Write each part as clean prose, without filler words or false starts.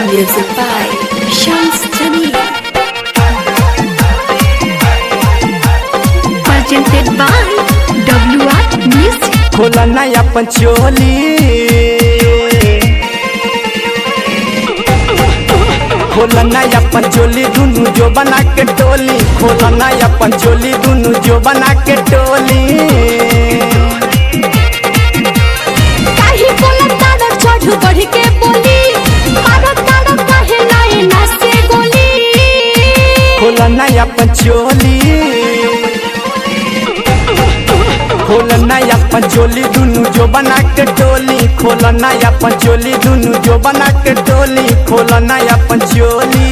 Music by Shams Jamil. Presented by WR Music. खोला नया पंचोली, खोला नया पंचोली दुनु जो बना के टोली। खोला नया पंचोली दुनु जो बना के टोली। काहे बोला तारा चढ़ बढ़ के बोली, मारो तारा काहे नाए नासे गोली। खोला नया पंचोली, खोला नया पंचोली दुनु जो बना के टोली। खोला नया पंचोली दुनु जो बना के टोली। खोला नया पंचोली।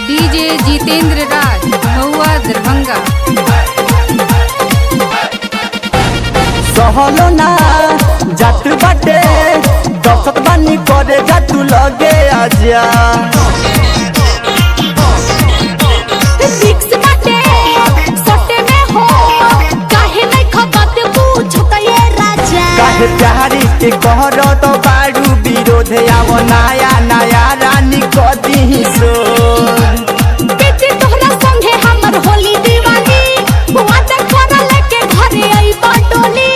डीजे जितेंद्र राज, महुआ दरभंगा। सहलो ना जात बाटे दशत बानी करे जा तू लगे आजा। रिक्स बाटे सटे में हो, काहे नहीं खबर पूछत ये राजा। काहे प्यारी के कहर तो बारू विरोध, आव नया नया रानी कदी सो। बेटी तोहरा संगे हमर होली दीवानी, वादा कर लेके घरे आइबा डोली।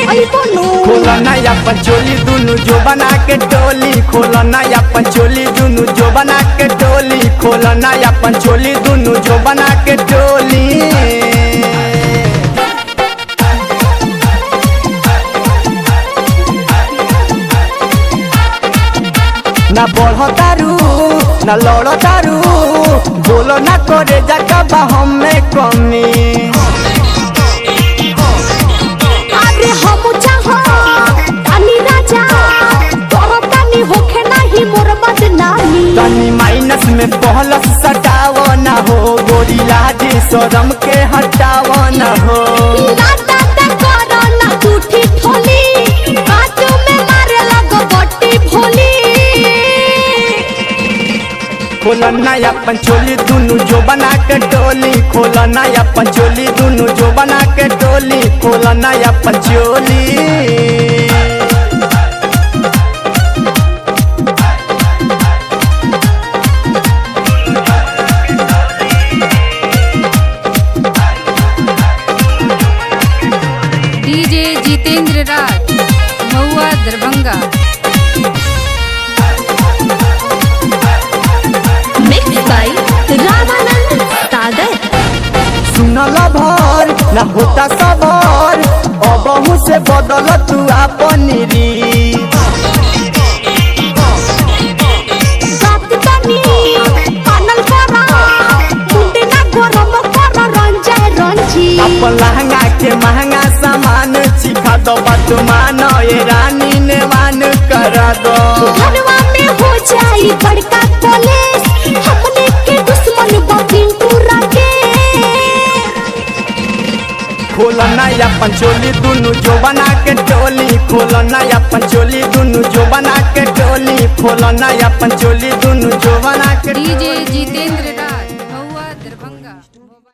आइबो नु। खोला नया पंचोली दुनु जो बना के टोली। खोला नया पंचोली दुनु जो बना के टोली। खोला नया पंचोली दुनु जो बना के टोली। ना बढ़ तारू ना लड़ तारू, बोलो ना करे जा बा हमें कमी। अरे हम चाहो तानी राजा, तोरो तानी होखे नाही मोर बदनामी। तनी माइनस में पहलस सटाव ना हो, गोरी लाज शरम के हटाव ना हो। दादा दा करो ना झूठी ठोली, बातों में मारे लगो बट्टी भोली। खोला नया पंचोली दुनु जो बना के टोली। खोला नया पंचोली दुनु जो बना के टोली। खोला नया Pancholi. DJ Jitendra Raj, Mahua Darbhanga. Mixed by Ramanand Sagar. सुनल भर ना होता सबर, अबहू से बदल तू अपन रीत। बात तानी पानल करा, मुंडे ना गरम करा रंजा रंजी। अपन लहंगा के महंगा सामान चिखा दो, बात मानो ये रानी ने मान करा दो। घरवा में हो जाई बड़का कॉलेज, हमने के दुश्मन बा पिंटू राकेश। खोला नया पंचोली दुनु जो बना के टोली। खोला नया पंचोली दुनु जो बना के टोली। खोला नया पंचोली दुनु जो बना के डीजे जितेंद्र